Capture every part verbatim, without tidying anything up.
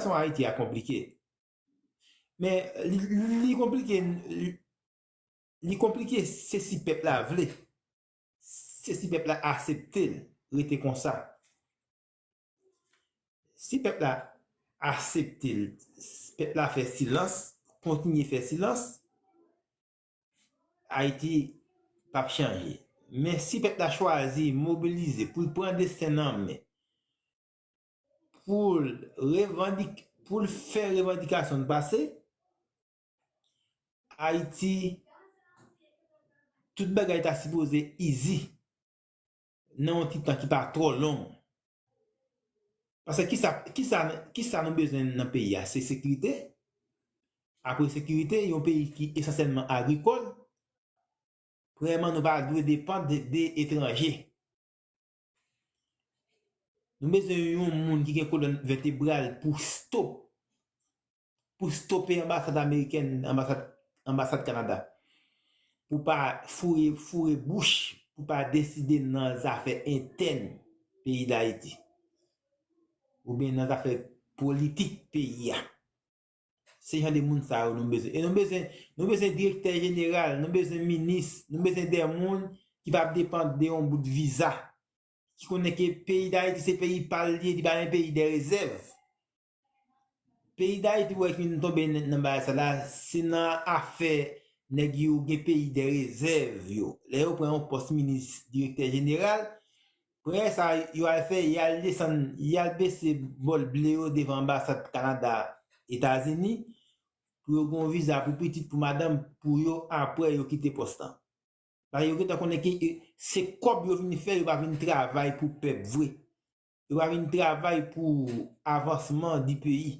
Sitiyasyon Ayiti a konplike. Men li, li konplike, li konplike se si pèp la vle. Se si pèp la aksepte l rete konsa. Si pèp la aksepte l, pèp la fè silans, kontinye fè silans, Ayiti p ap chanje. Men si pèp la chwazi mobilize pou l pran desten nan men, pou l revandik, pou l fè revandikasyon l pase, Ayiti, tout bagay ta sipoze easy nan yon ti tan ki pa twò long. Paske kisa, kisa, kisa nou bezwen nan peyi a? Se sekirite. Apre sekirite, yon peyi ki esansyèlman agrikòl, premyèman, nou pa dwe depann de, de etranje. Nou bezwen yon moun ki gen kolòn vètebral pou stop, pou stope anbasad amerikèn, anbasad, anbasad Kanada, pou pa foure, foure bouch, pou pa deside nan zafè entèn peyi Dayiti, oubyen nan zafè politik peyi a. Se jan de moun sa yo nou bezwen. E nou bezwen, nou bezwen direktè jeneral, nou bezwen minis, nou bezwen de moun ki p ap depann de yon bout viza, ki konnen ke peyi Dayiti se peyi pa l li ye, li pa yon peyi de rezèv. Peyi Dayiti, ou wè ki vin tonbe nan, nan bagay sa la, se nan afè nèg yo gen peyi de rezèv yo. Lè yo pran yon pòs minis, direktè jeneral, premye sa yo al fè, y al desann, y al bese bòl ble yo devan anbasad Kanada, Etazini, pou yo gen yon viza pou pitit, pou madanm, pou yo, apre yo kite pòs lan. Paske yo gentan konnen ke, e, se kòb yo vin fè, yo pa vin travay pou pèp vre. Yo pa vin travay pou avansman di peyi.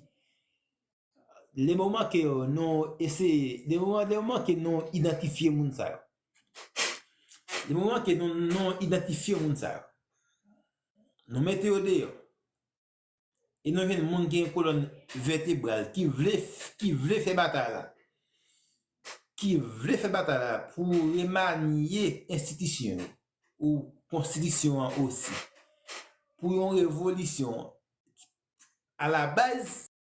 Le moman ke nou eseye, le moman, le moman ke nou idantifye moun sa yo. Le moman ke nou, nou idantifye moun sa yo. Nou mete yo deyò. E nou jwenn moun ki gen kolòn vètebral, ki vle, ki vle fè batay la. Ki vle fè batay la pou remanye enstitisyon yo, ou konstitisyon an osi. Pou yon revolisyon a la baz,